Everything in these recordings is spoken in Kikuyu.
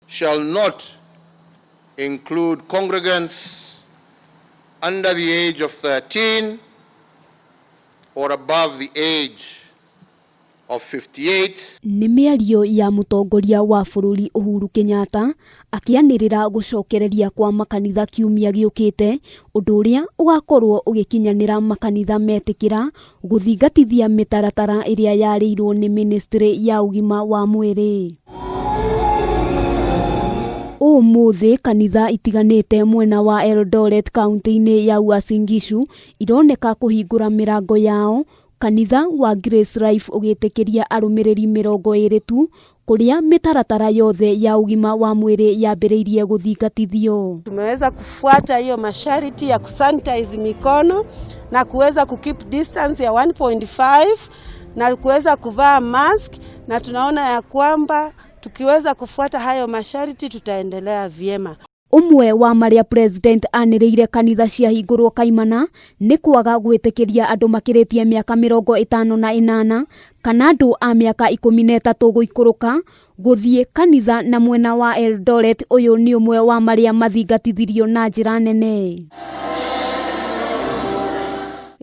shall not include congregants under the age of 13 or above the age of 58. Nĩ mĩario ya mũtongoria wa bũrũri Uhuru Kenyatta akĩanĩrĩra gũcokereria kwa makanitha kiumia gĩũkĩte, ũndũ ũrĩa ũgakorwo ũgĩkinyanĩra makanitha metĩkĩra gũthingatithia mĩtaratara ĩrĩa yarĩirwo nĩ ministry ya ũgima wa mwĩrĩ. Ũmũthĩ kanitha itiganĩte mwena wa Eldoret kaunti-inĩ ya Uasin Gishu ironeka kũhingũra mĩrango yao, kanitha wa Grace Life ũgĩtĩkĩria arũmĩrĩri 20 tu, kũrĩa mĩtaratara yothe ya ũgima wa mwĩrĩ yambĩrĩirie gũthingatithio. Tumeweza kufuata hiyo masharti ya kusanitize mikono na kuweza kukeep distance ya 1.5 na kuweza kuvaa mask, na tunaona ya kwamba tukiweza kufuata hayo masharti tutaendelea vyema. Ũmwe wa marĩa president anĩrĩire kanitha ciahingũrwo kaimana nĩ kwaga gwĩtĩkĩria andũ makĩrĩtie mĩaka 58 kana andũ a mĩaka 13 gũikũrũka gũthiĩ kanitha, na mwena wa Eldoret ũyũ nĩ ũmwe wa marĩa mathingatithirio na njĩra nene.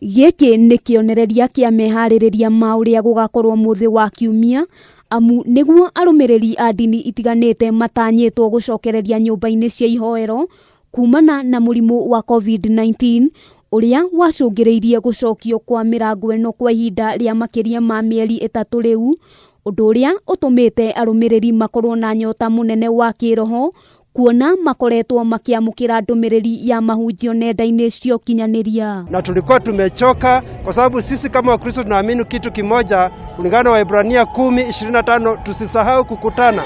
Gĩkĩ nĩ kĩonereria kĩa meharĩrĩria ma ũrĩa gũgakorwo mũthĩ wa kiumia, amu nĩguo arũmĩrĩri a ndini itiganĩte matanyĩtwo gũcokereria nyũmba-inĩ cia ihoero kumana na mũrimũ wa COVID-19 ũrĩa wacũngĩrĩirie gũcokio kwa mĩrango ĩno kwa ihinda rĩa makĩria ma mĩeri 3 rĩu, ũndũ ũrĩa ũtũmĩte arũmĩrĩri makorwo na nyota mũnene wa kĩroho kuona makoretwo makiamũkĩra ndũmĩrĩri ya mahunjio nenda-inĩ cia ũkinyanĩria. Na tulikuwa tumechoka kwa sababu sisi kama Wakristo tunaamini kitu kimoja kulingana na Waebrania 10:25, tusisahau kukutana.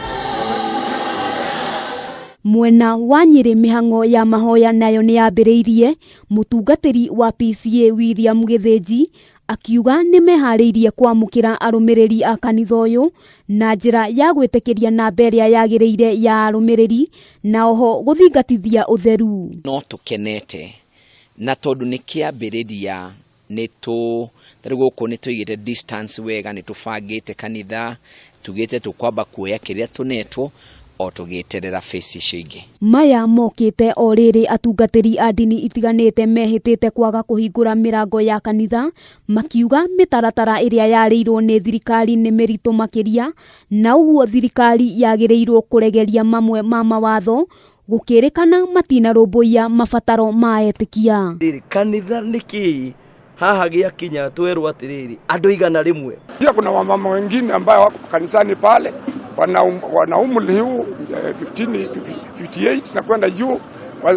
Mwena wa Nyĩrĩ mĩhang'o ya mahoya nayo nĩ yambĩrĩirie, mũtungatĩri wa PCA William Gĩthĩnji akiuga nĩ meharĩirie kwamũkĩra arũmĩrĩri a kanitha ũyũ na njĩra ya gwĩtĩkĩria namba ĩrĩa yagĩrĩire ya arũmĩrĩri na oho gũthingatithia ũtheru. No tũkenete na tondũ nĩ kĩambĩrĩria, nĩ tũ tarĩu gũkũ nĩ tũigĩte distance wega, nĩ tũbangĩte kanitha, tugĩte tũkwamba kuoya kĩrĩa tũnetwo o tũgĩeterera phase icio ingĩ. Maya mokĩte o rĩrĩ atungatĩri a ndini itiganĩte mehĩtĩte kwaga kũhingũra mĩrango ya kanitha, makiuga mĩtaratara ĩrĩa yarĩirwo nĩ thirikari nĩ mĩritũ makĩria, na ũguo thirikari yagĩrĩirwo kũregeria mamwe ma mawatho gũkĩrĩkana matinarũmbũiya mabataro ma etĩkia. Rĩrĩ kanitha nĩ kĩĩ haha gĩakinya twerwo atĩrĩrĩ andũ 100? Pia kuna wamama wengine ambao wako kanisani pale wana umri huu 15, 58 na kwenda juu,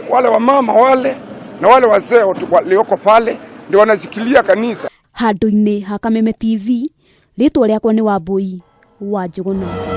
wale wamama wale na wale wazee walioko pale ndio wanashikilia kanisa. Handũ-inĩ ha Kameme TV, rĩtwa rĩakwa nĩ Wambui wa Njũgũna.